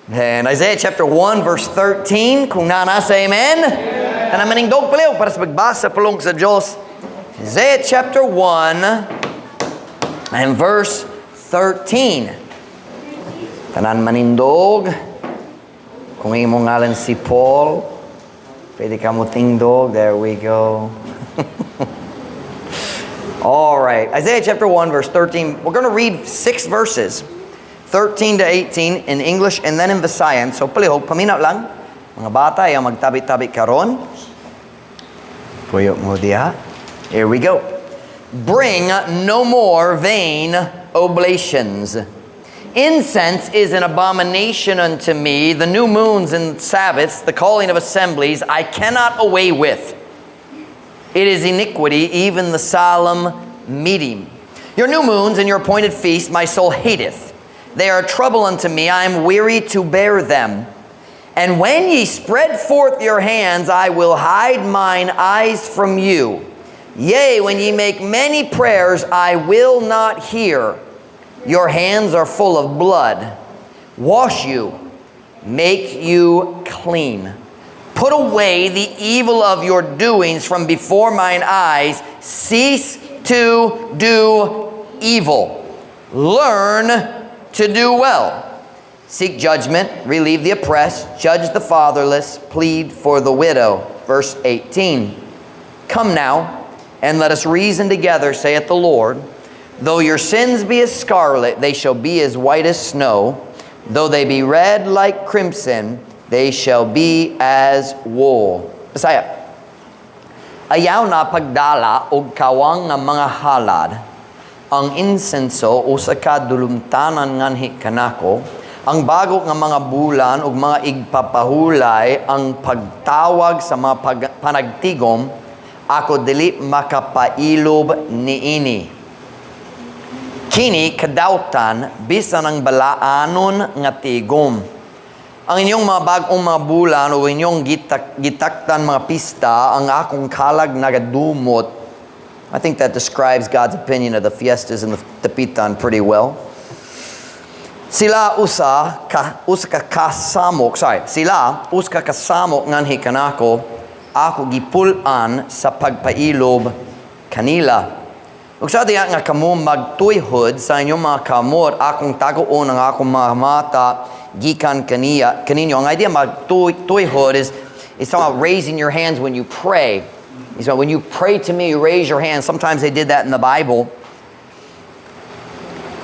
And Isaiah chapter 1 verse 13, kung naa na, say amen. Amen. Manindog palihog para sa pagbasa pulong sa Diyos. Isaiah chapter 1 and verse 13. Tanan manindog. Kung imong ngalan si Paul, pwede ka mo tindog. There we go. All right. Isaiah chapter 1 verse 13. We're going to read six verses, 13 to 18 in English and then in Visayan. So palihog, paminaw lang. Mga bata, ayaw magtabi-tabi karon. Puyo mo diha. Here we go. "Bring no more vain oblations. Incense is an abomination unto me. The new moons and Sabbaths, the calling of assemblies, I cannot away with. It is iniquity, even the solemn meeting. Your new moons and your appointed feasts my soul hateth. They are trouble unto me. I am weary to bear them. And when ye spread forth your hands, I will hide mine eyes from you. Yea, when ye make many prayers, I will not hear. Your hands are full of blood. Wash you, make you clean. Put away the evil of your doings from before mine eyes. Cease to do evil. Learn to do well. Seek judgment, relieve the oppressed, judge the fatherless, plead for the widow." Verse 18. "Come now, and let us reason together, saith the Lord. Though your sins be as scarlet, they shall be as white as snow. Though they be red like crimson, they shall be as wool." Bisaya. "Ayaw na pagdala og kawang nga mga halad. Ang insenso usa ka dulumtanan nganhi kanako. Ang bago nga mga bulan ug mga igpapahulay, ang pagtawag sa mga panagtigom, ako dili makapailob niini. Kini kadawtan bisan ang balaanon nga tigom. Ang inyong mga bag-ong mga bulan o inyong gitakdan mga pista, ang akong kalag nagadumot." I think that describes God's opinion of the fiestas in the Dapitan pretty well. "Sila usa ka kasamok, sorry, sila usa ka kasamok nganhi kanako, ako gipul-an sa pagpailob kanila. Ug sa diha nga kamo magtuyhod sa inyong mga kamot, akong taguon ang akong mga mata gikan kaniya kaninyo." Ang idea magtuyhod is talking about raising your hands when you pray. So when you pray to me, you raise your hands. Sometimes they did that in the Bible.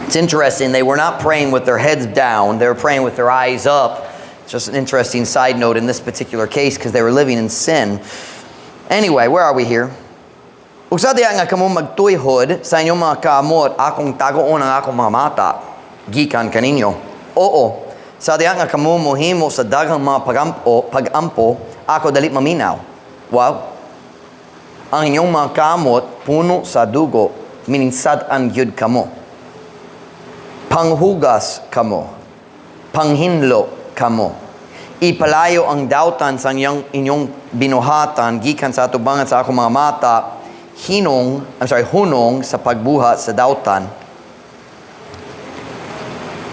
It's interesting. They were not praying with their heads down. They were praying with their eyes up. It's just an interesting side note in this particular case because they were living in sin. Anyway, where are we here? "Ug sa diha nga kamo magtuyhod sa inyong mga kamot, akong tagoon ang akong mga mata gikan kaninyo. Oo, sa diha nga kamo mohimo sa daghang mga pagampo, ako dili maminaw." Wow. "Ang inyong mga kamot puno sa dugo," meaning sad-an gyud kamo. "Panghugas kamo, panghinlo kamo. Ipalayo ang dautan sa inyong binuhatan gikan sa atubangan sa akong mga mata, hinong, I'm sorry, hunong sa pagbuhat sa dautan.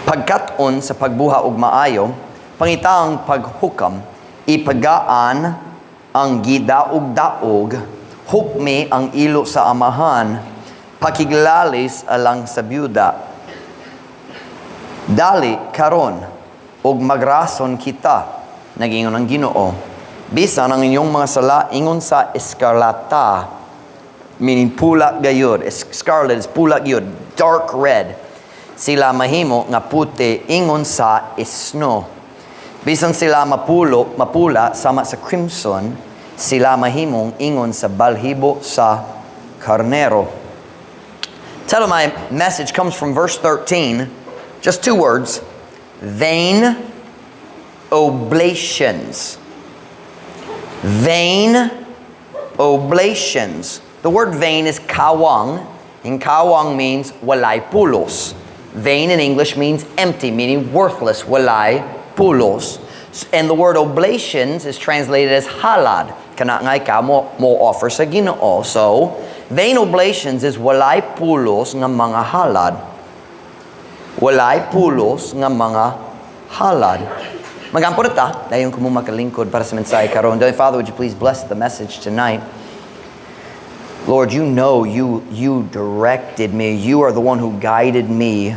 Pagkat-on sa pagbuhat og maayo, pangita ang paghukam, ipagaan ang gidaog-daog, hukmi ang ilo sa amahan, pakiglalis alang sa byuda. Dali karon ug magrason kita, nagingon ang Ginoo. Bisan ang inyong mga sala ingon sa eskarlata," meaning pula gayud. Scarlet is pula gyud, dark red. "Sila mahimo nga puti ingon sa snow. Bisan sila mapula sama sa crimson, sila mahimong ingon sa balhibo sa karnero." Title of my message comes from verse 13. Just two words: vain oblations. Vain oblations. The word "vain" is kawang, and kawang means walay pulos. Vain in English means empty, meaning worthless, walay pulos. And the word "oblations" is translated as halad. Kana nga ikaw mo offer sa Ginoo. So, vain oblations is walay pulos nga mga halad. Walay pulos nga mga halad. Magampo na ta, dayon kamo makalingkod para sa mensahe karon. Dear Father, would you please bless the message tonight? Lord, you know you directed me. You are the one who guided me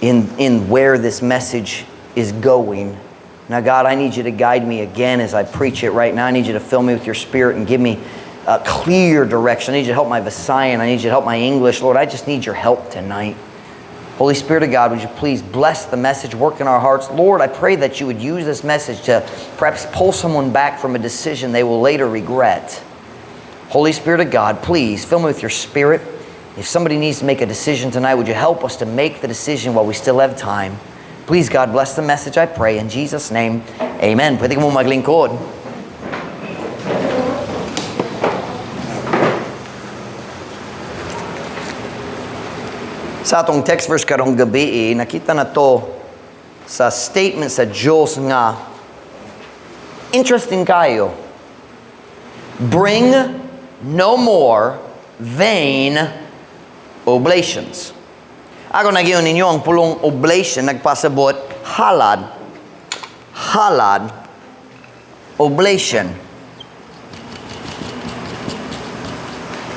in where this message is going. Now, God, I need you to guide me again as I preach it right now. I need you to fill me with your Spirit and give me a clear direction. I need you to help my Visayan. I need you to help my English. Lord, I just need your help tonight. Holy Spirit of God, would you please bless the message, work in our hearts. Lord, I pray that you would use this message to perhaps pull someone back from a decision they will later regret. Holy Spirit of God, please fill me with your Spirit. If somebody needs to make a decision tonight, would you help us to make the decision while we still have time? Please, God, bless the message, I pray. In Jesus' name, amen. Pwede kamo maglingkod. Sa atong text verse karong gabi, nakita na to sa statement sa Diyos nga interesting kayo. Bring no more vain oblations. Ako nagyon ninyo ang pulong oblation nagpasabot halad. Halad. Oblation.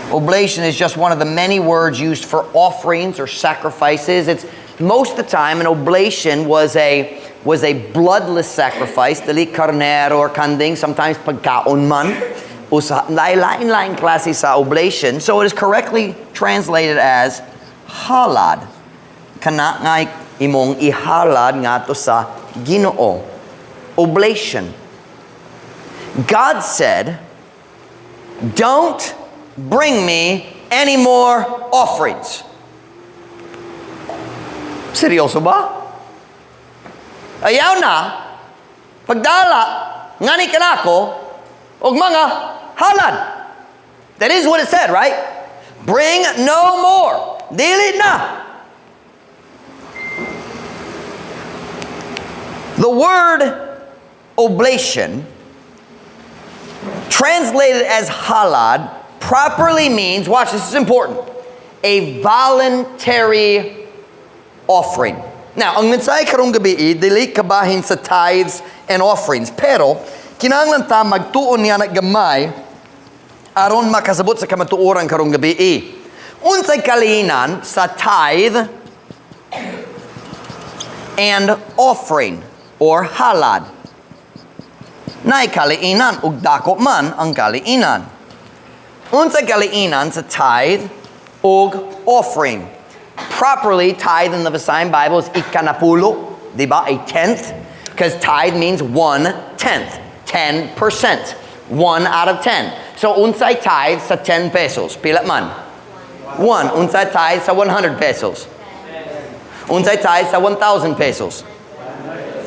Oblation is just one of the many words used for offerings or sacrifices. It's most of the time an oblation was a bloodless sacrifice, dili karnero or kanding, sometimes pagkaon man. Usa lain-lain klase sa oblation. So it is correctly translated as halad. Kana nga imong ihalad ngadto sa Ginoo. Oblation. God said, "Don't bring me any more offerings." Seryoso ba? Ayaw na, pagdala, ngani kanako, og mga halad. That is what it said, right? Bring no more. Dili na. The word oblation, translated as halad, properly means, watch, this is important, a voluntary offering. Now, ang mensahe karong gabi, dili kabahin sa tithes and offerings. Pero, kinahanglan ta magtuon niya na gamay aron makasabot sa kamatuoran karong gabi. Unsay kalinan sa tithe and offering or halad? Nay kaliinan ug dako man ang kaliinan. Unsay kaliinan sa tithe ug offering? Properly, tithe in the Visayan Bible is ikanapulo, di ba? A tenth. Because tithe means one tenth, 10%. 1 out of 10. So, unsay tithe sa 10 pesos? Pila man? 1. Unsay tithe sa 100 pesos? Unsay tithe sa 1,000 pesos?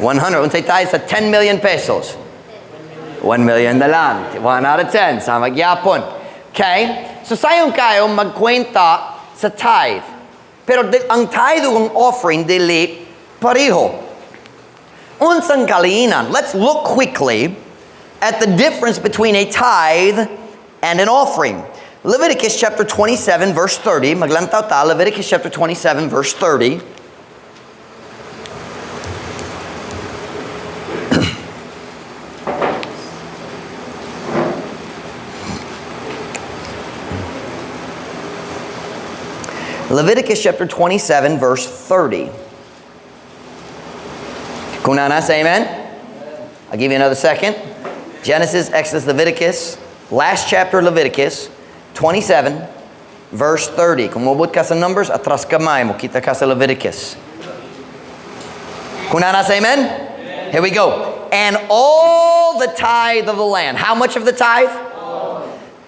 100. Unsay tithe sa 10 million pesos? 1 million na lang. 1 out of 10. Sa magyapon. Okay? So, sayon kayo magkwenta sa tithe. Pero ang tithe ug ang offering dili pareho. Unsang kaliinan? Let's look quickly at the difference between a tithe and an offering. Leviticus chapter 27 verse 30. Maglantaw ta, Leviticus chapter 27 verse 30. Leviticus chapter 27 verse 30. Kung naa na, say amen. I'll give you another second. Genesis, Exodus, Leviticus. Last chapter, Leviticus 27, verse 30. Kung mobot ka sa Numbers, atras kamay, mokita ka sa Leviticus. Kung naa na, say amen? Here we go. And all the tithe of the land. How much of the tithe?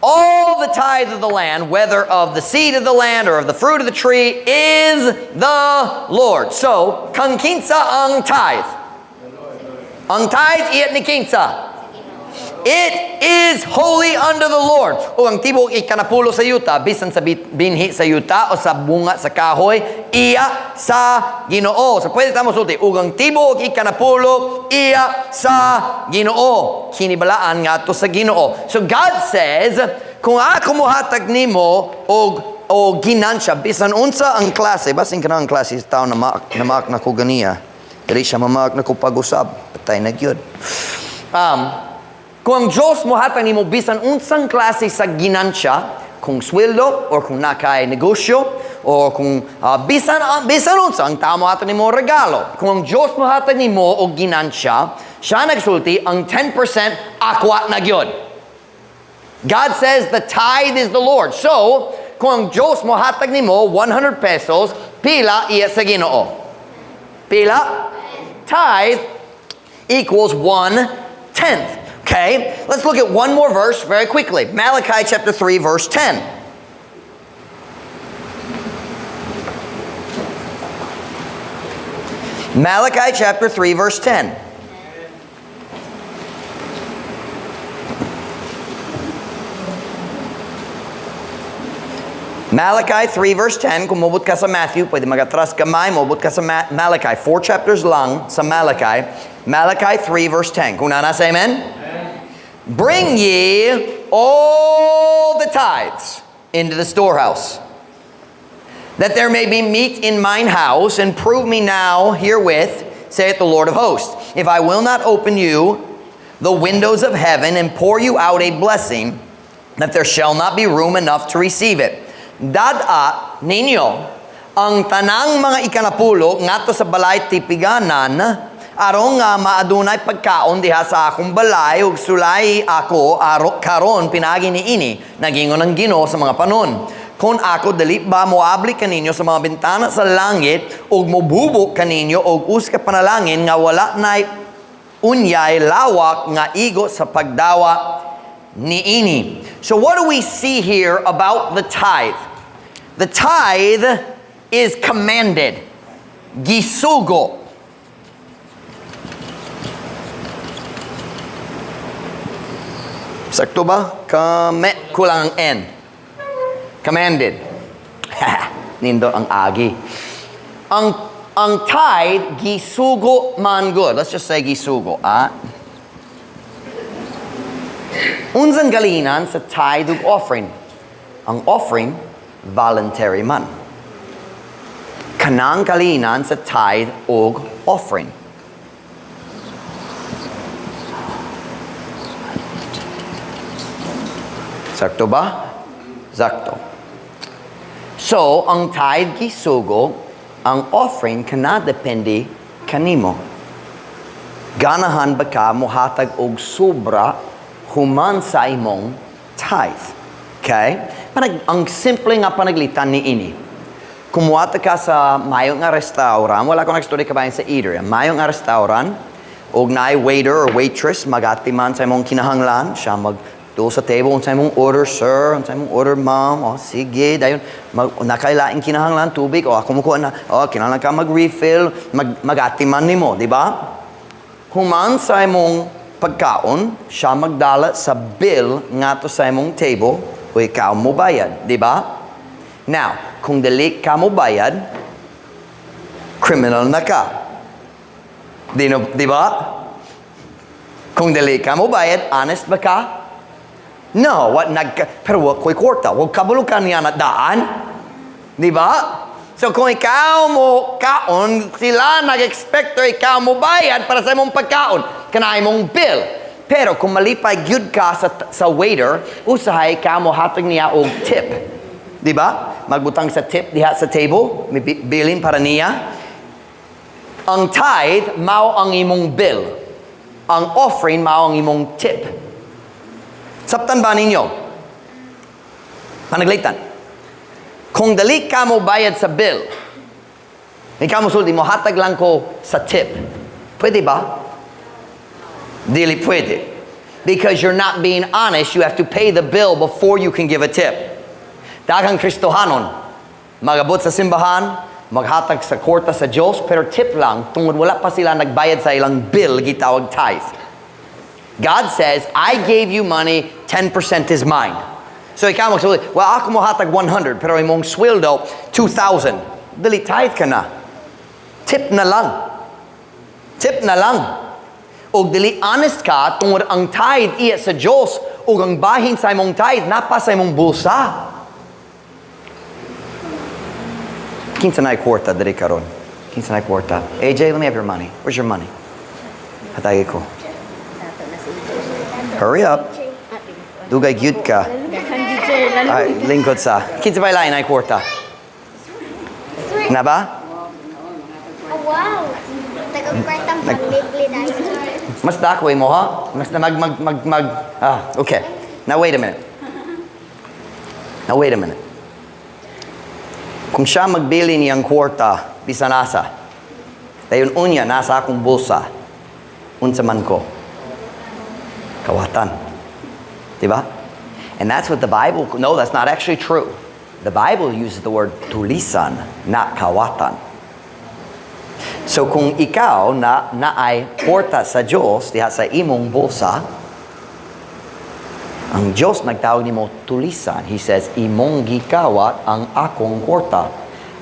All the tithe of the land, whether of the seed of the land or of the fruit of the tree, is the Lord. So, kang kinsa ang tithe? Ang tithe, iya ni kinsa? It is holy unto the Lord. O ang tibok ikanapulo sa yuta, bisan sa binhi sa yuta o sa bunga sa kahoy, iya sa Ginoo. So pwede tamo sulti, ug ang tibok ikanapulo, iya sa Ginoo. Kini balaan ngadto sa Ginoo. So God says, kung ako mohatag nimo og o ginansya, bisan unsa ang klase, basin kanang klase tao na maak na ko ganiya. Dili siya mamag na pag-usab. Patay na gyud. Kung ang Diyos mohatag nimo bisan unsang klase sa ginansya, kung sweldo or kung nakay negosyo or kung bisan unsa ang tao mohatag nimo regalo. Kung ang Diyos mohatag nimo og ginansya, siya nagsulti ang 10% akwa na gyud. God says the tithe is the Lord. So, kung ang Diyos mohatag nimo 100 pesos, pila iya sa Ginoo? Pila? Tithe equals 1/10. Okay, let's look at one more verse very quickly. Malachi chapter 3, verse 10. Malachi chapter 3, verse 10. Malachi 3 verse 10, kung mobot ka sa Matthew, pwede magatras kamay, mobot ka sa Malachi. 4 chapters lang sa Malachi. Malachi 3 verse 10. Kung nana, say amen? Amen. Bring ye all the tithes into the storehouse, that there may be meat in mine house, and prove me now herewith, saith the Lord of hosts, if I will not open you the windows of heaven and pour you out a blessing, that there shall not be room enough to receive it. Dada ninyo ang tanang mga ikanapulo ngadto sa balay tipiganan, aron nga maadunay pagkaon diha sa akong balay, ug sulay ako aro karon pinaagi niini, nagingon ang Ginoo sa mga panon. Kung ako dili ba moabli kaninyo sa mga bintana sa langit ug mobubo kaninyo og usa ka panalangin nga wala nay unyay lawak nga igo sa pagdawa niini. So what do we see here about the tithe? The tithe is commanded. Gisugo. Sakto ba? Kulang ang N. Commanded. Nindo ang agi. Ang tithe, gisugo man good. Let's just say gisugo. Ah. Unsang galinan sa tithe ug offering? Ang offering, voluntary man. Kanang kalinan sa tithe ug offering. Sakto ba? Sakto. So, ang tithe gisugo, ang offering kana depende kanimo. Ganahan ba ka mohatag og sobra human sa imong tithe? Okay? Ang simple nga panaglitan ni ini. Kumuha ka sa mayo nga restaurant, wala ko nag-story kabayan sa eatery, mayo nga restaurant, og naay waiter or waitress, magatiman sa imong kinahanglan, siya mag do sa table, unsay imong order, sir, unsay imong order, ma'am, oh, sige, dayon, nakailaing kinahanglan, tubig, oh, ako mukuha na, oh, kinahanglan ka mag-refill, magatiman nimo, di ba? Human sa imong pagkaon, siya magdala sa bill ngadto sa imong table, o ikaw mo bayad, di ba? Now, kung dili ka mo bayad, criminal na ka. Di, no, di ba? Kung dili ka mo bayad, honest ba ka? No, what nag, pero wa ko'y kwarta, wag kabalo ka niya na daan. Di ba? So kung ikaw mo kaon, sila nag-expect ikaw mo bayad para sa imong pagkaon, kana imong bill. Pero kung malipay gyud ka sa waiter, usahay ka mo hatag niya og tip. Di ba? Magbutang sa tip diha sa table, may bilin para niya. Ang tithe mao ang imong bill. Ang offering mao ang imong tip. Sabtan ba ninyo? Panaglitan. Kung dali ka mo bayad sa bill, ikaw mo sulti mo, hatag lang ko sa tip. Pwede ba? Dili pwede. Because you're not being honest, you have to pay the bill before you can give a tip. Daghang Kristohanon, magabot sa simbahan, maghatag sa kwarta sa Diyos, pero tip lang, tungod wala pa sila nagbayad sa ilang bill, gitawag tithe. God says, I gave you money, 10% is mine. So ikaw magsulti, well, ako mo hatag 100, pero imong sweldo, 2,000. Dili, tithe ka na. Tip na lang. Tip na lang. Og dili honest ka, tungod ang tithe iya sa Diyos, ug ang bahin sa imong tithe, napa sa imong bulsa. Kinsa na kwarta diri karon? Kinsa na kwarta? AJ, let me have your money. Where's your money? Hatagi ko. Hurry up. Dugay gyud ka. Ay, lingkod sa. Kinsa ba lain ay kwarta? Na ba? Oh, wow. Taga-kwartang panglibre dahil. Mas dako mo ha? Mas na mag mag mag mag ah, okay. Now wait a minute. Now wait a minute. Kung siya magbili niyang kwarta bisan asa, dayon unya nasa akong bulsa, unsa man ko? Kawatan. Diba? And that's what the Bible, no, that's not actually true. The Bible uses the word tulisan, not kawatan. So kung ikaw na naay kwarta sa Diyos diha sa imong bulsa, ang Diyos nagtawag nimo tulisan. He says, "Imong gikawat ang akong kwarta.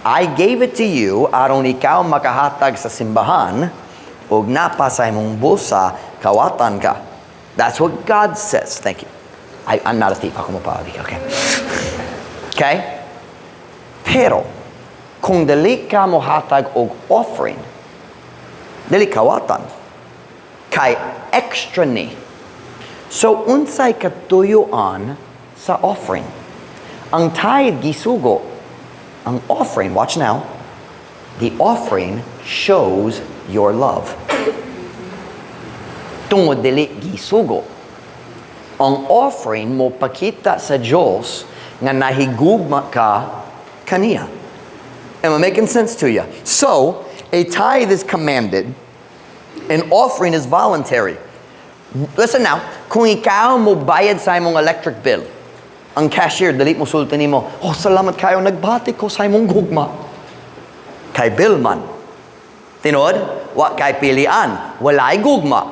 I gave it to you aron ikaw makahatag sa simbahan ug napa sa imong bulsa, kawatan ka." That's what God says. Thank you. I'm not a thief. Ako mo pa. Okay. Okay? Pero, kung dili ka mohatag og offering, dili kawatan. Kay extra ni. So, unsay katuyuan sa offering? Ang tithe gisugo. Ang offering, watch now, the offering shows your love. Tungod dili gisugo. Ang offering mo pakita sa Diyos nga nahigugma ka kaniya. Am I making sense to you? So, a tithe is commanded, an offering is voluntary. Listen now, kung ikaw mo bayad sa imong electric bill, ang cashier, dili mo sulti nimo, "Oh, salamat kayo, nagbati ko sa imong gugma." Kay bill man. Tinuod, wa kay pilian, walay gugma.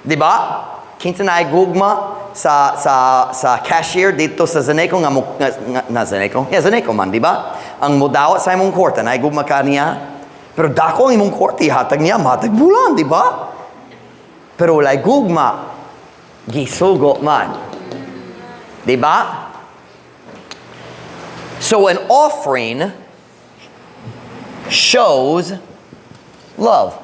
Di ba? Kinsa na gugma sa cashier dito sa Zaneco nga, mo, nga na Zaneco? Yeah, Zaneco man, di ba? Ang modawat sa imong kwarta, na gugma ka niya. Pero dako ang imong kwarta, ihatag niya, matag bulan, di ba? Pero walay gugma, gisugo man. Di ba? So an offering shows love.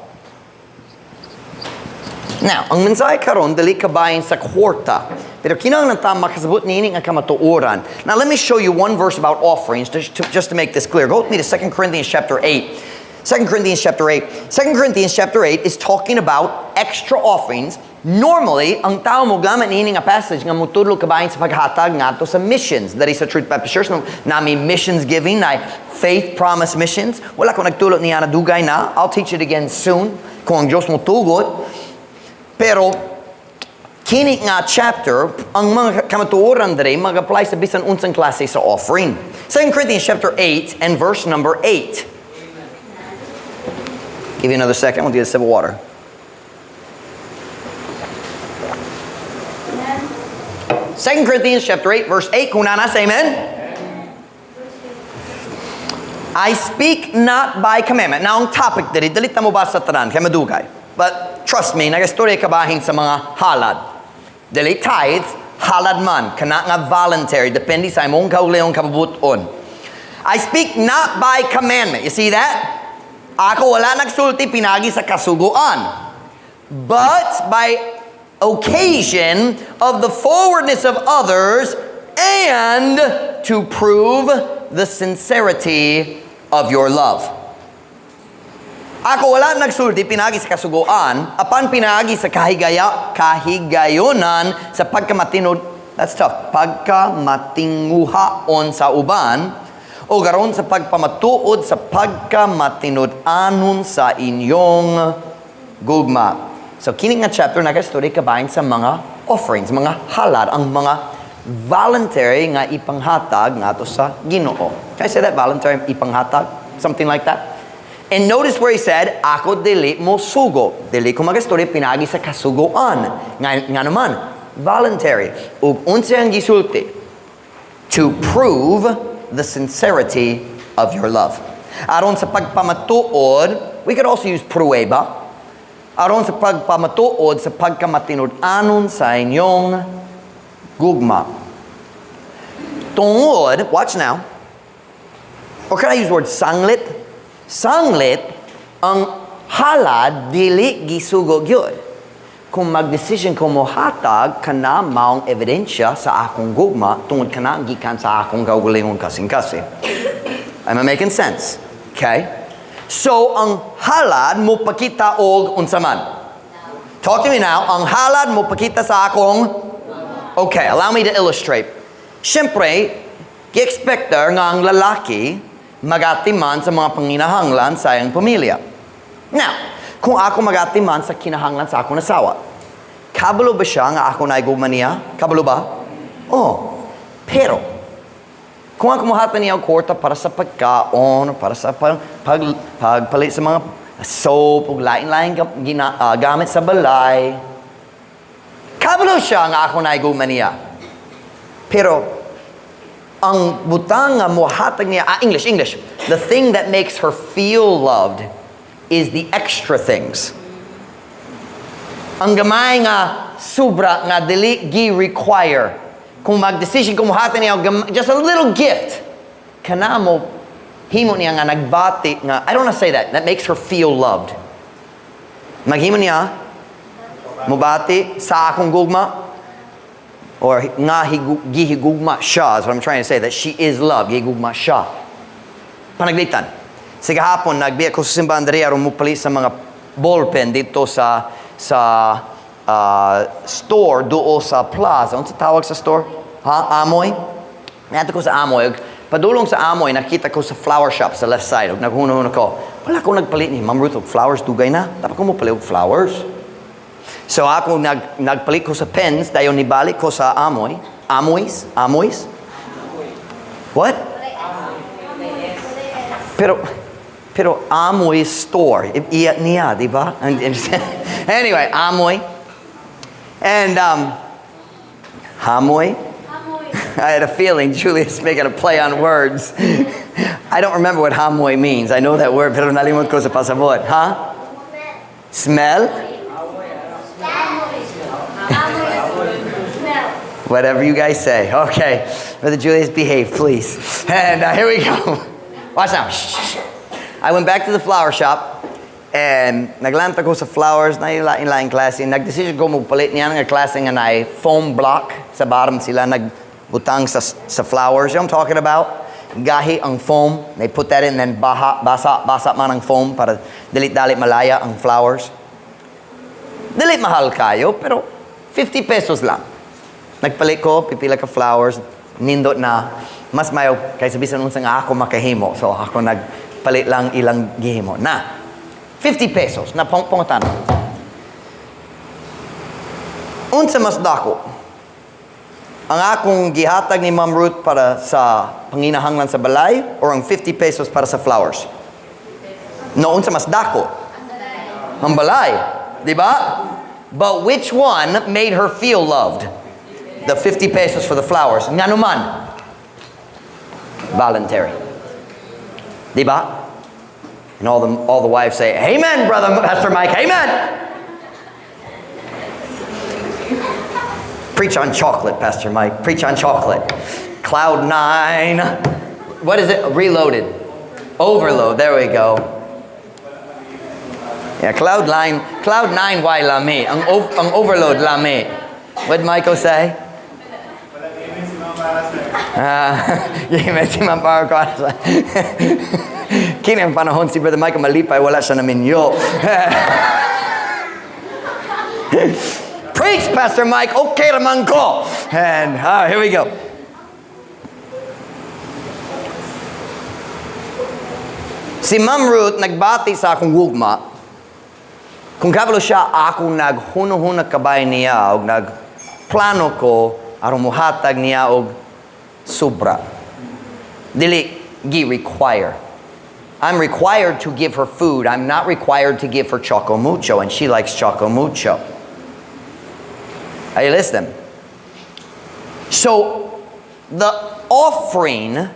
Now, ang mensahe karon dili kabahin sa kwarta. Pero kinahanglan ta makasabot niini nga kamatuoran. Now, let me show you one verse about offerings just to make this clear. Go with me to 2 Corinthians chapter 8. 2 Corinthians chapter 8. 2 Corinthians chapter 8 is talking about extra offerings. Normally, ang tao mo gamit niini nga passage nga mutudlo kabahin sa paghatag ngadto sa missions. That is sa Truth Baptist Church. No, nami missions giving, na faith promise missions. Wala ko nagtulo niya na dugay na. I'll teach it again soon kung ang Diyos mo tugot. Pero kini nga chapter, ang mga kamatuoran diri mag-apply sa bisan unsang klase sa offering. 2 Corinthians chapter 8 and verse number 8. Give you another second, we'll get a sip of water. 2 Corinthians chapter 8, verse 8. Kung naa na, say amen. I speak not by commandment. Now, ang topic diri, dili ta mo basa tanan, kay madugay. But trust me, nagastorya kabahin sa mga halad. Dili tithes, halad man. Kana nga voluntary, depende sa imong kaugalingong kabubuton. I speak not by commandment. You see that? Ako wala nagsulti pinagi sa kasuguan. But by occasion of the forwardness of others and to prove the sincerity of your love. Ako wala nagsulti pinagi sa kasuguan, apan pinagi sa kahigayonan sa pagkamatinod, that's tough, pagkamatinguhaon sa uban, o garon sa pagpamatuod sa pagkamatinud-anon sa inyong gugma. So, kini nga chapter nagastorya kabahin sa mga offerings, mga halad, ang mga voluntary nga ipanghatag ngadto sa Ginoo. Can I say that? Voluntary ipanghatag? Something like that? And notice where he said, "Ako dili mo sugo." Dili ko magastorya pinagi sa kasuguan. Nga naman, voluntary. Ug unsa ang gisulti? To prove the sincerity of your love. Aron sa pagpamatuod, we could also use prueba. Aron sa pagpamatuod sa pagkamatinud-anon sa inyong gugma. Tungod, watch now, or can I use the word sanglit? Sanglit. Ang halad dili gisugo gyud. Kung mag-decision ko mohatag, kana maong ebidensya sa akong gugma tungod kana gikan sa akong kaugalingong kasing-kasing. Am I making sense? Okay? So, ang halad mo pakita og unsa man? Talk to me now. Ang halad mo pakita sa akong. Okay, allow me to illustrate. Siyempre, gi-expectar nga ang lalaki magatiman sa mga panginahanglan sa iyang pamilya. Now, kung ako magatiman sa kinahanglan sa akong asawa, kabalo ba siya nga ako naigugma niya? Kabalo ba? Oh. Pero, kung ako mohatag niya og kwarta para sa pagkaon, para sa pagpalit sa mga soap, ug lain-lain gamit sa balay, kabalo siya nga ako naigugma niya. Pero, ang butang nga mohatag niya, English, English, the thing that makes her feel loved is the extra things. Ang gamay nga sobra nga dili gi-require. Kung mag-decision kung mohatag niya og just a little gift, kana mo himo niya nga nagbati nga, I don't wanna say that, that makes her feel loved. Maghimo niya, mubati sa akong gugma, or nga gihigugma siya, is what I'm trying to say, that she is loved, gihigugma siya. Panaglitan. Sa gahapon, nagbiya ko sa simbahan diri aron mopalit sa mga ballpen dito sa store duo sa plaza. Unsa tawag sa store? Ha? Amoy? Nato ko sa Amoy. Padulong sa Amoy, nakita ko sa flower shop sa left side. Ug naghuno ko. Wala ko nagpalit ni Ma'am Ruth og flowers dugay na. Dapat ko mopalit og flowers. So ako nagpalit ko sa pens, dayon nibalik ko sa Amoy. Amoys? Amoys? What? Pero Amoy store. Iya niya, di ba? Anyway, Amoy. And, Hamoy? I had a feeling Julius making a play on words. I don't remember what hamoy means. I know that word, pero nalimot ko sa pasabot. Huh? Smell? Smell. Whatever you guys say. Okay. Brother Julius, behave, please. And here we go. Watch now. Shh, shh, shh. I went back to the flower shop and naglanta ko sa flowers na lain-lain klase. Nagdesisyon ko magpalit niya nga klase nga na foam block sa bottom sila nagbutang sa flowers. You know what I'm talking about? Gahi ang foam. They put that in, then baha, basa, basa man ang foam para dili-dali malaya ang flowers. Dili mahal kayo, pero 50 pesos lang. Nagpalit ko, pipila ka flowers, nindot na. Mas mayo kaysa bisan unsa nga ako makahimo. So ako nagpalit lang ilang gihimo. Na, 50 pesos na pangutana. Unsa mas dako? Ang akong gihatag ni Ma'am Ruth para sa panginahanglan sa balay or ang 50 pesos para sa flowers? No, unsa mas dako? Ang balay. Di ba? But which one made her feel loved? The 50 pesos for the flowers. Ngano man? Voluntary. Di ba? And all the wives say, "Amen, brother Pastor Mike, amen." Preach on chocolate, Pastor Mike. Preach on chocolate. Cloud nine. What is it? Reloaded. Overload. There we go. Yeah, cloud nine. Cloud nine, why lami? Ang overload lami. What Michael say? Ah, amen si Ma'am Para. Kini ang panahon si Brother Michael malipay, wala siya naminyo. Preach, Pastor Mike. Okay raman ko. And here we go. Si Ma'am Ruth nagbati sa akong gugma. Kung kabalo siya, ako naghuno-huno kabay niya og nagplano ko aron mohatag niya og sobra. Dili gi-require. I'm required to give her food. I'm not required to give her Choco Mucho, and she likes Choco Mucho. Are you listening? So, the offering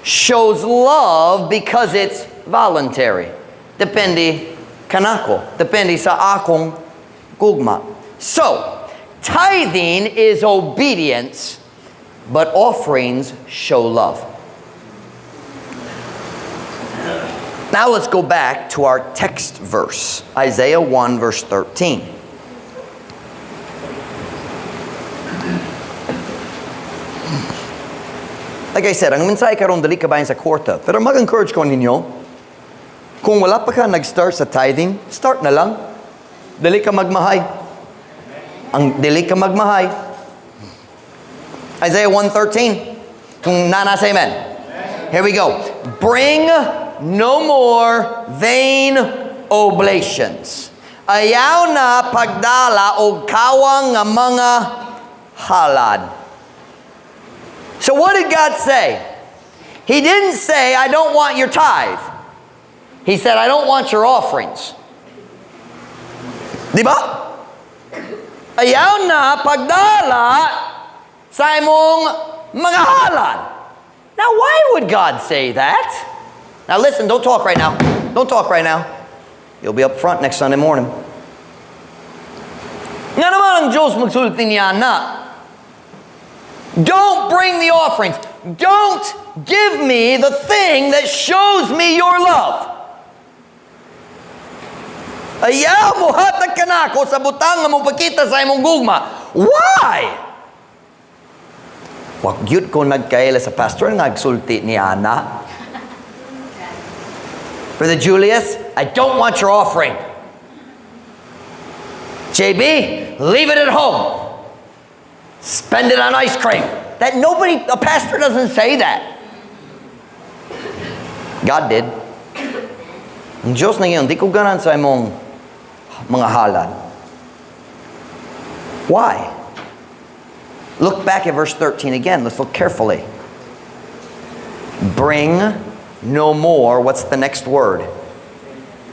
shows love because it's voluntary. Depende kanako. Depende sa akong gugma. So, tithing is obedience, but offerings show love. Now let's go back to our text verse, Isaiah 1 verse 13. Like I said, ang mensahe karon dili kabahin sa kwarta. Pero mag-encourage ko ninyo, kung wala pa ka nag-start sa tithing, start na lang. Dili ka magmahay. Ang dili ka magmahay. Isaiah 1:13. Kung naa na, say amen. Here we go. "Bring no more vain oblations." Ayaw na pagdala og kawang nga mga halad. So what did God say? He didn't say, "I don't want your tithe." He said, "I don't want your offerings." Di ba? Ayaw na pagdala sa imong mga halad. Now, why would God say that? Now listen, don't talk right now. Don't talk right now. You'll be up front next Sunday morning. Ngano man ang Diyos magsulti niya na? Don't bring the offerings. Don't give me the thing that shows me your love. Ayaw mo hatag kanako sa butang nga mopakita sa imong gugma. Why? Wa gyud ko nagkaila sa pastor nga nagsulti niya na. Brother Julius, I don't want your offering. JB, leave it at home. Spend it on ice cream. That nobody, a pastor doesn't say that. God did. Ang Diyos na ngayon, di ko ganahan sa imong mga halad. Why? Look back at verse 13 again. Let's look carefully. "Bring no more," what's the next word?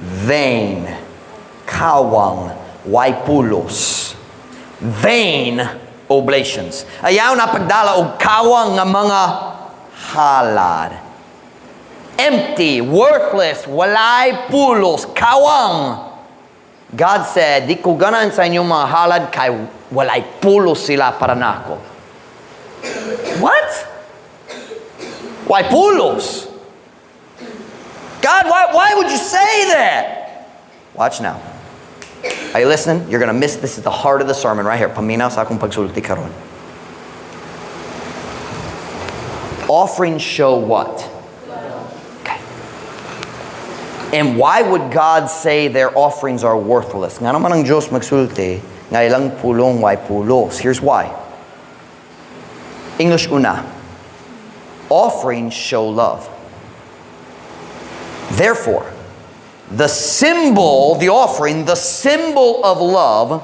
Vain. Kawang. Way pulos. Vain oblations. Ayaw na pagdala og kawang nga mga halad. Empty, worthless, walay pulos, kawang. God said, "Di ko ganahan sa inyong mga halad kay walay pulos sila para nako." What? Why pulos? God, why would you say that? Watch now. Are you listening? You're going to miss this is the heart of the sermon right here. Paminaw sa akong pagsulti karon. Offerings show what? Okay. And why would God say their offerings are worthless? Ngano man ang Diyos magsulti nga ilang pulong way pulos? Here's why. English una. Offerings show love. Therefore, the symbol, the offering, the symbol of love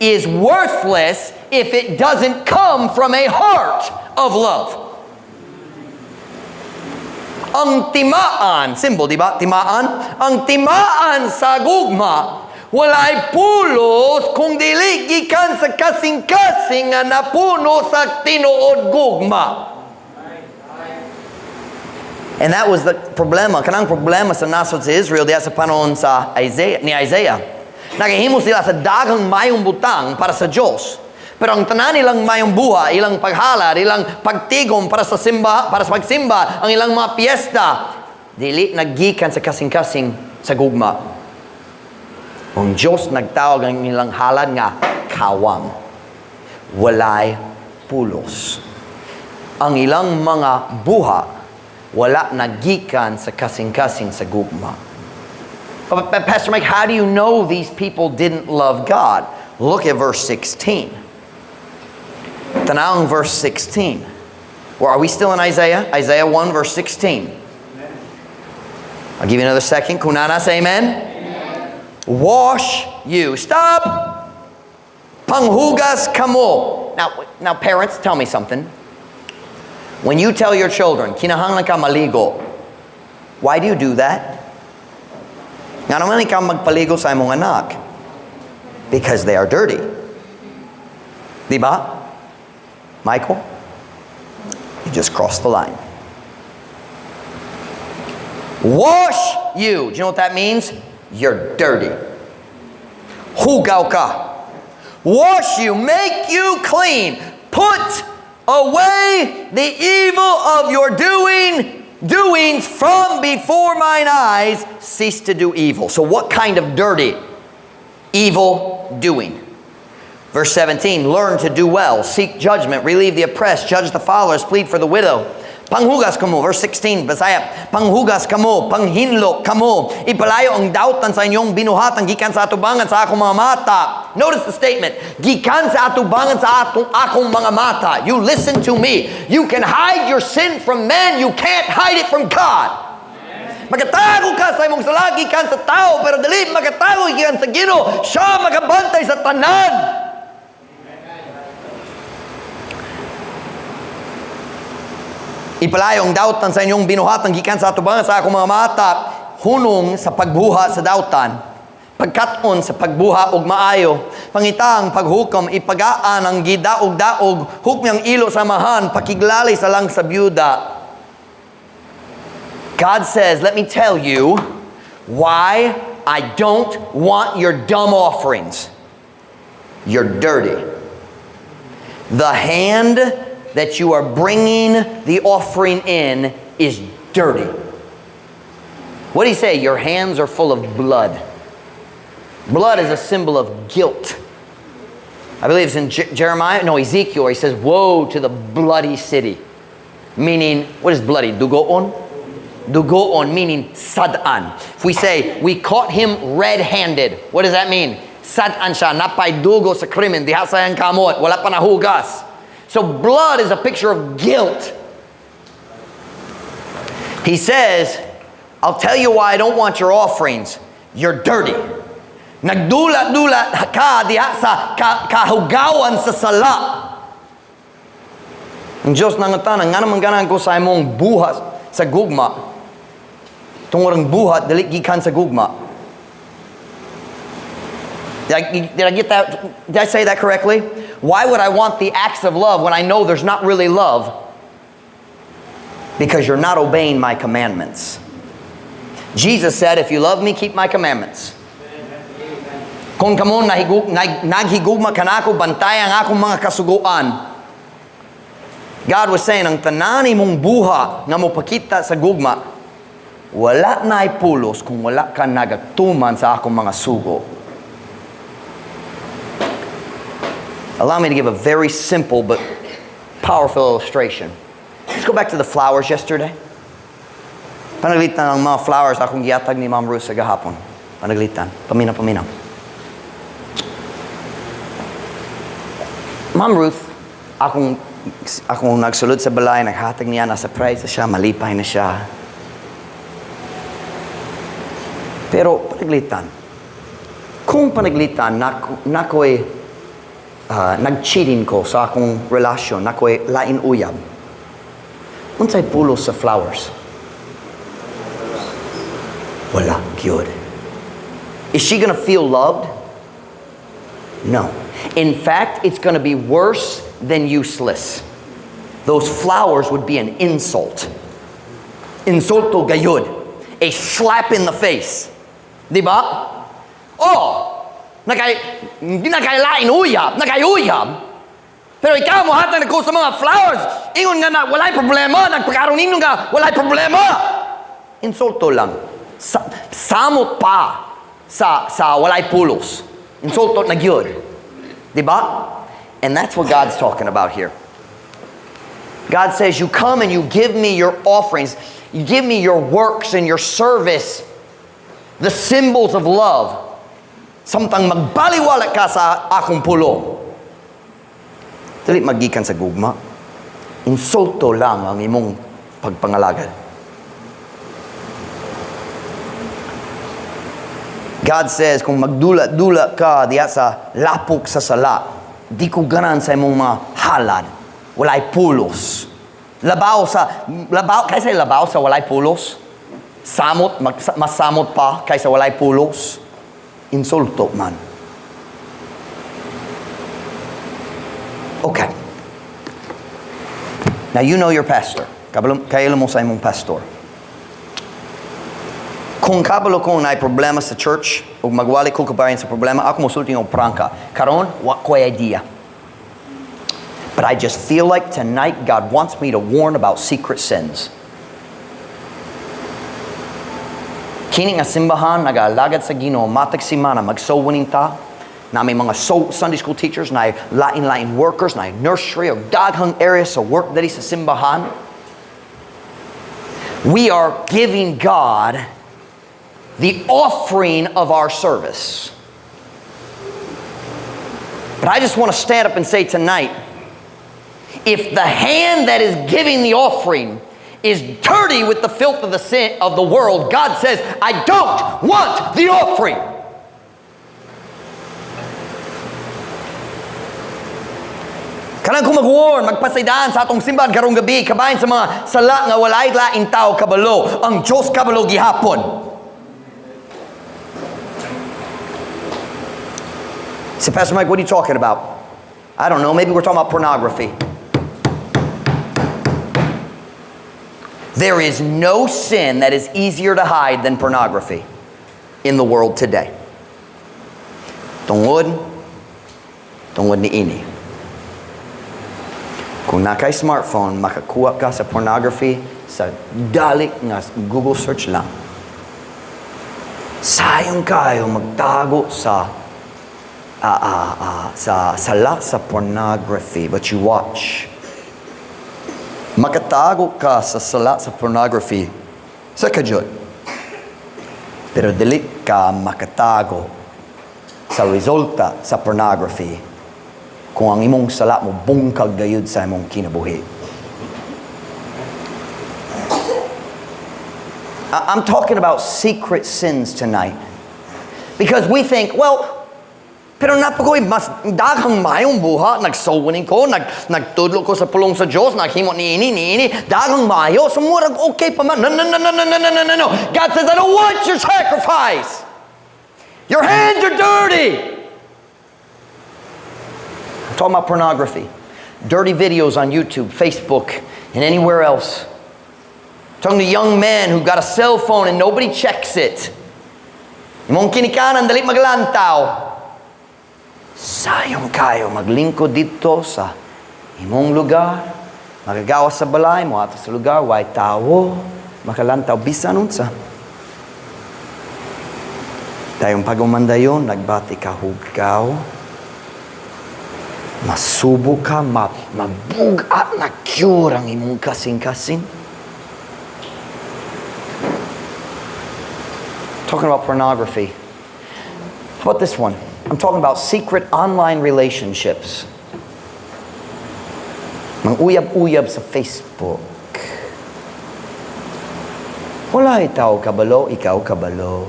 is worthless if it doesn't come from a heart of love. Ang timaan, symbol, di ba? Timaan. Ang timaan sa gugma, walay pulos kung dili gikan sa kasing-kasing nga napuno sa tinuod gugma. And that was the problema. Kanang problema sa nasod sa Israel diya sa panahon sa Isaiah, ni Isaiah. Nagahimo sila sa daghang mayong butang para sa Diyos. Pero ang tanan nilang mayong buha, ilang paghalad, ilang pagtigom para sa simba, para sa pagsimba, ang ilang mga piyesta, dili naggikan sa kasing-kasing sa gugma. Ang Diyos nagtawag ang ilang halad nga kawang. Walay pulos. Ang ilang mga buha wala nagikan sa kasing-kasing sa gugma. But Pastor Mike, how do you know these people didn't love God? Look at verse 16. Tanawang verse 16. Where are we still in Isaiah? Isaiah 1 verse 16. I'll give you another second. Kung naa na, say amen. "Wash you." Stop. Panghugas kamo. Now parents, tell me something. When you tell your children, "Kinahanglan ka maligo," why do you do that? Ngano man ikaw magpaligo sa imong anak? Because they are dirty. Di ba? Michael, you just crossed the line. "Wash you." Do you know what that means? You're dirty. Hugaw ka. "Wash you, make you clean. Put away the evil of your doing. doings from before mine eyes. Cease to do evil. So what kind of dirty, evil doing? Verse 17, learn to do well, seek judgment, relieve the oppressed, judge the fatherless, plead for the widow. Panghugas kamo, verse 16, Bisaya, panghugas kamo, panghinlo kamo, ipalayo ang dautan sa inyong binuhatan, gikan sa atubangan sa akong mga mata. Notice the statement, gikan sa atubangan sa akong mga mata. You listen to me. You can hide your sin from men, you can't hide it from God. Magatago ka sa imong sala gikan sa tao, pero dili magatago gikan sa Ginoo. Siya magabantay sa tanan. Ipalayo ang dautan sa inyong binuhatan gikan sa atubangan sa akong mga mata, hunong sa pagbuha sa dautan, pagkat-on sa pagbuha og maayo, pangitang paghukom, ipagaan ang gidaog-daog, hukmi ang ilo sa amahan, pakiglali sa lang sa byuda. God says, let me tell you why I don't want your dumb offerings. You're dirty. The hand that you are bringing the offering in is dirty. What did he say? Your hands are full of blood. Blood is a symbol of guilt. I believe it's in Jeremiah, no, Ezekiel, where he says, woe to the bloody city. Meaning, what is bloody? Dugoon? Dugoon, meaning sad-an. If we say, we caught him red-handed, what does that mean? Sad-an siya, napay dugo sa krimen, diha sa iyang kamot, wala pa nahugas. So blood is a picture of guilt. He says, I'll tell you why I don't want your offerings. You're dirty. Nagdula-dula ka diha sa kahugawan sa sala. Ang Diyos nangutana, nga naman ganahan ko sa imong buhat sa gugma. Tungod ang buhat, dili gikan sa gugma. Did I get that? Did I say that correctly? Why would I want the acts of love when I know there's not really love? Because you're not obeying my commandments. Jesus said, if you love me, keep my commandments. Kung kamo naghigugma kanako, bantay ang akong mga kasuguan. God was saying, ang tanan imong buha nga mopakita sa gugma, wala na'y pulos kung wala ka nagatuman sa akong mga sugo. Allow me to give a very simple but powerful illustration. Let's go back to the flowers yesterday. Panaglitan ang mga flowers akong gihatag ni Ma'am Ruth sa gahapon. Panaglitan. Paminaw, paminaw. Ma'am Ruth, akong nagsulod sa balay, naghatag niya, na-surprise na siya, malipay na siya. Pero panaglitan, kung panaglitan, nakoy nag-cheating ko sa akong relasyon, nakoy lain uyab. Unsay pulos sa flowers? Wala, gyud. Is she going to feel loved? No. In fact, it's going to be worse than useless. Those flowers would be an insult. Insulto gayud. A slap in the face. Di ba? Oh! Nakailain uyab, nakayuyab. Pero ikaw mo hatag ko sa mga flowers. Ingon nga na walay problema, nagpakaroon ninyo nga walay problema. Insulto lang. Samot pa sa walay pulos. Insulto na gyud. Di ba? And that's what God's talking about here. God says, you come and you give me your offerings. You give me your works and your service. The symbols of love. Samtang magbaliwala ka sa akong pulong. Dili magikan sa gugma. Insulto lang ang imong pagpangalagad. God says, kung magdula-dula ka diha sa lapok sa sala, di ko ganan sa imong mga halad. Walay pulos. Labaw sa, labaw, kaysa labaw sa walay pulos? Samot, masamot pa kaysa walay pulos? Insulto man. Okay. Now you know your pastor. Kailo mo sa imong pastor. Kung kabalo ko naay problema sa church, ug magwali ko kabahin sa problema, ako mosulti og prangka. Karon, wa ko'y idea. But I just feel like tonight God wants me to warn about secret sins. Kini nga simbahan nag-alagad sa Ginoo matag semana, magsoul ta na may mga Sunday school teachers, na lain-lain workers, na nursery, o daghang areas sa work diri sa simbahan. We are giving God the offering of our service. But I just want to stand up and say tonight, if the hand that is giving the offering is dirty with the filth of the sin of the world, God says, "I don't want the offering." Kanang kung mag-warn, magpasaydan sa atong simbahan karong gabi, kabahin sa mga sala nga walay laing tao kabalo, ang Diyos kabalo gihapon. Say, "Pastor Mike, what are you talking about?" I don't know. Maybe we're talking about pornography. There is no sin that is easier to hide than pornography in the world today. Tungod ni ini. Kung naa kay smartphone, makakuha ka sa pornography sa dali nga Google search lang. Sayon kayo magtago sa sala sa pornography, but you watch. Makatago ka sa sala sa pornography sa kadyot. Pero dili ka makatago sa resulta sa pornography kung ang imong sala mo bungkag gayud sa imong kinabuhi. I'm talking about secret sins tonight. Because we think, well, pero naa pa koy mas daghang mayong buhat, nag-soul winning ko, nagtudlo ko sa pulong sa Diyos, naghimo ni ini, ni ini, daghang mayo, so murag okay pa man. No, no, no, no, no, no, no, no, no, no. God says, "I don't want your sacrifice. Your hands are dirty." I'm talking about pornography. Dirty videos on YouTube, Facebook, and anywhere else. I'm talking to young men who got a cell phone and nobody checks it. Imong kinikanan, dali maglantaw. Sayon kayo maglingkod dito sa imong lugar, magagawa sa balay mo ato sa lugar, way tawo, makalantaw bisan unsa. Dayong pag-umandayon, nagbati ka hugaw, masubo ka, mabugat na cure ang imong kasing-kasing. Talking about pornography. How about this one? I'm talking about secret online relationships. Mang uyab-uyab sa Facebook. Wala tao kabalo, ikaw kabalo.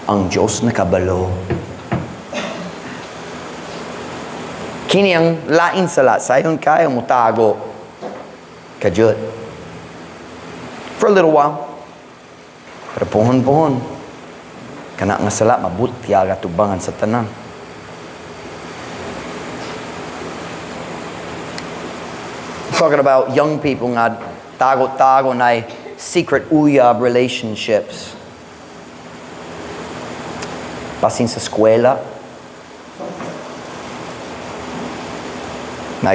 Ang Diyos nakabalo. Kini ang lain sala, sayon kayo mutago. Kadyot. For a little while. Pero pohon-pohon, kana nga sala mabutyag atubangan sa tanan. I'm talking about young people nga tago-tago na secret uyab relationships. Basin sa eskwela. Na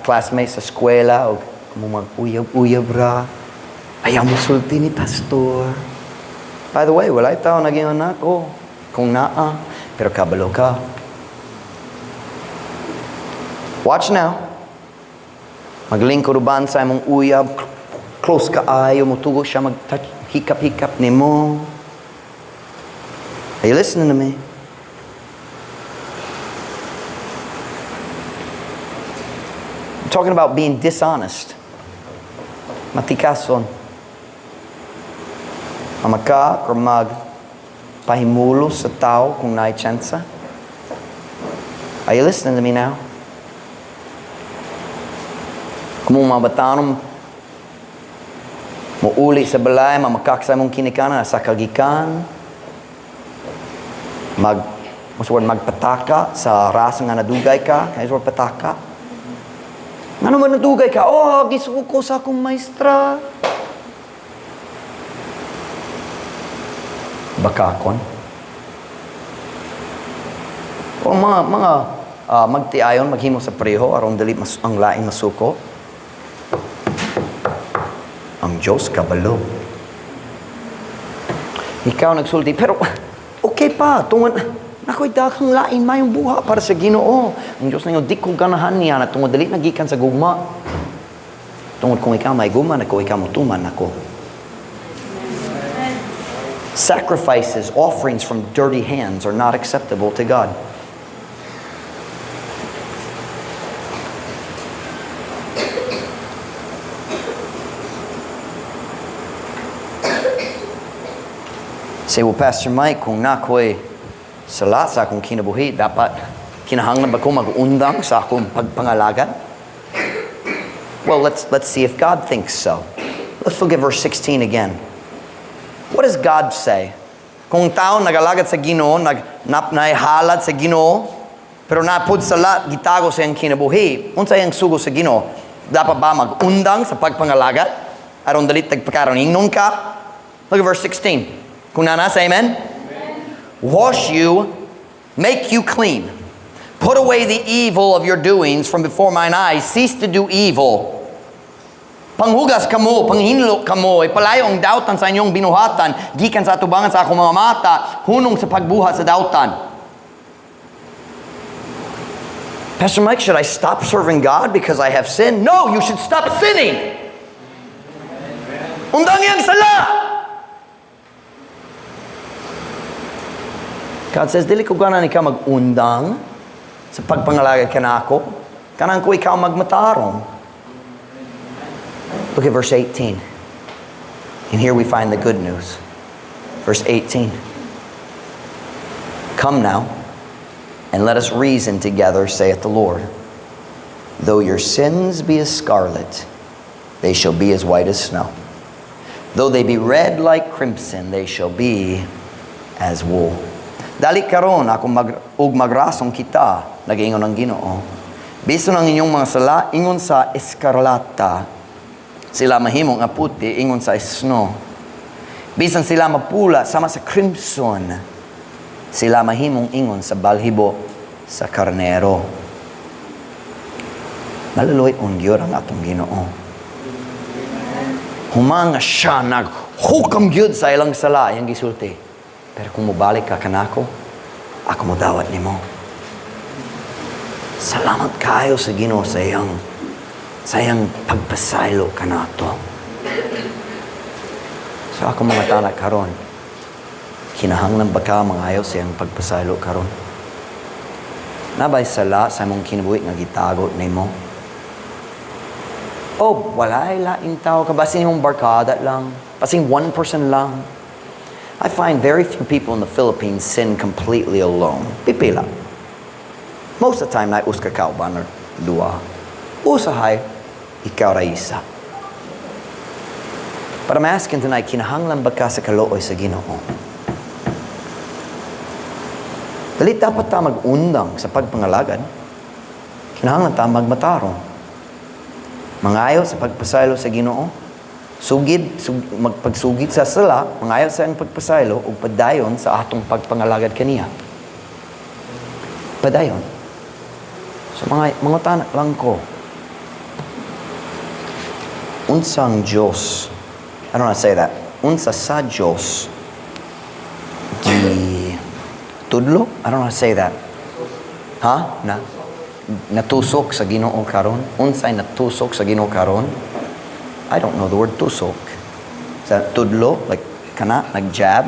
classmates sa eskwela o kung mag-uyab-uyab ra. Ayaw mo sulti ni pastor. By the way, walay tao naging anak ko. Kung naa, pero kabalo ka. Watch now. Maglingkod uban sa imong uyab, close ka ayo, mutugo siya mag hikap-hikap nimo. Are you listening to me? I'm talking about being dishonest. Matikason. Mamaka or mag pahimulo sa tao kung naay tsansa. Are you listening to me now? Kung mga batanon mo uli sa balay, mamakak sa imong kinikanan, sa kagikan, what's the word, magpataka sa rasa nga nadugay ka. Can you word pataka? Ngano man nadugay ka? Oh, gisuko ko sa akong maestra. Bakakon. O mga magtiayon, maghimo sa preho, aron dili mas, ang laing masuko. Ang Diyos kabalo. Ikaw nagsulti, pero okay pa, tungod nakoy daghang lain mayong buha para sa Ginoo. Ang Diyos ninyo, di ko ganahan niya na tungod dili nagikan sa gugma. Tungod kung ikaw may gugma nako, ikaw motuman nako. Sacrifices, offerings from dirty hands are not acceptable to God. Say, "Well, Pastor Mike, kung nakoy sala sa akong kinabuhi, dapat kinahanglan ba ko mag-undang sa akong pagpangalagad?" Well, let's see if God thinks so. Let's look at verse 16 again. What does God say? Kung tao nagalagad sa Ginoo, nag naihalad sa Ginoo, pero napud sala gitago sa iyang kinabuhi, unsa iyang sugo sa Ginoo? Dapat ba mag-undang sa pagpangalagad? Aron dali tagpakaron ingnon ka? Look at verse 16. Kung naa na, say amen. "Wash you, make you clean. Put away the evil of your doings from before mine eyes. Cease to do evil." Panghugas kamo, panghinlo kamo, ipalayo ang dautan sa inyong binuhatan, gikan sa atubangan sa akong mga mata, hunong sa pagbuhat sa dautan. "Pastor Mike, should I stop serving God because I have sinned?" No, you should stop sinning. Undang iyang sala! God says, "Dili ko ganahan ikaw mag-undang sa pagpangalagad kanako. Ganahan ko ikaw magmatarong." Look at verse 18. And here we find the good news. Verse 18. "Come now, and let us reason together, saith the Lord. Though your sins be as scarlet, they shall be as white as snow. Though they be red like crimson, they shall be as wool." "Dali karon ako mag ug magrasong kita," nagaingon ang Ginoo. "Bisan ang inyong mga sala ingon sa eskarlata, sila mahimo nga puti ingon sa snow. Bisan sila mapula sama sa crimson, sila mahimong ingon sa balhibo sa karnero." Maluluoy-on gyud ang atong Ginoo. Human nga siya naghukam gyud sa ilang sala, iyang gisulti. "Pero kung mobalik ka kanako, ako modawat nimo." Salamat kayo sa Ginoo sa iyang pagpasaylo kanato. So ako mga tanak karon, kinahanglan ba ka mangayo sa iyang pagpasaylo karon? Nabay sala sa imong kinabuhi nga gitago nimo? Oh, walay laing tao ka basin imong barkada lang, basin one person lang. I find very few people in the Philippines sin completely alone. Pipila. Most of the time, naay usa ka kauban or duha. Usahay, ikaw ra isa. But I'm asking tonight, kinahanglan ba ka sa kaluoy sa Ginoo? Dili dapat ta mag-undang sa pagpangalagad. Kinahanglan ta magmatarong. Mangayo sa pagpasaylo sa Ginoo. Sugid, magpagsugid sa sala, mangayo sa iyang pagpasaylo ug padayon sa atong pagpangalagad kaniya. Padayon. So mga tanak lang ko. Unsang Diyos, I don't want to say that. Unsa sa Diyos gi tudlo? I don't want to say that. Ha? Na natusok sa Ginoo karon? Unsay natusok sa Ginoo karon? I don't know the word "tusok." Is that tudlo? Like kana nag-jab?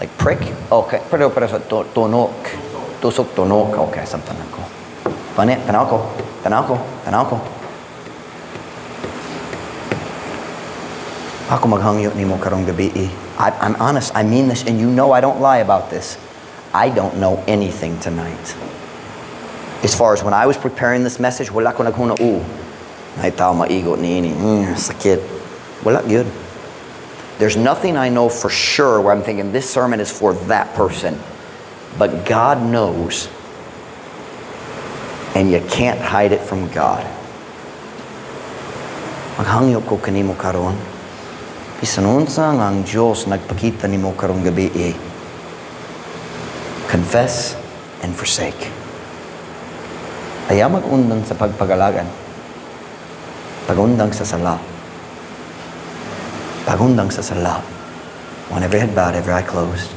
Like prick? Okay. Pero sa tunok. Tusok, tunok. Okay, sabtan ako. Pane, tanaw ko. Tanaw ko. Tanaw ko. Ako maghangyo nimo karong gabi. I'm honest. I mean this, and you know I don't lie about this. I don't know anything tonight. As far as when I was preparing this message, wala ko naghuna, naay tao maigo niini. Sakit. Wala gyud. There's nothing I know for sure where I'm thinking this sermon is for that person. But God knows, and you can't hide it from God. Maghangyo ko kanimo karon. Bisan unsa nga ang Diyos nagpakita nimo karong gabi eh. Confess and forsake. Ayaw mag-undang sa pagpagalagan. Pagundang sa sala. Pagundang sa sala. On every head bowed, every eye closed.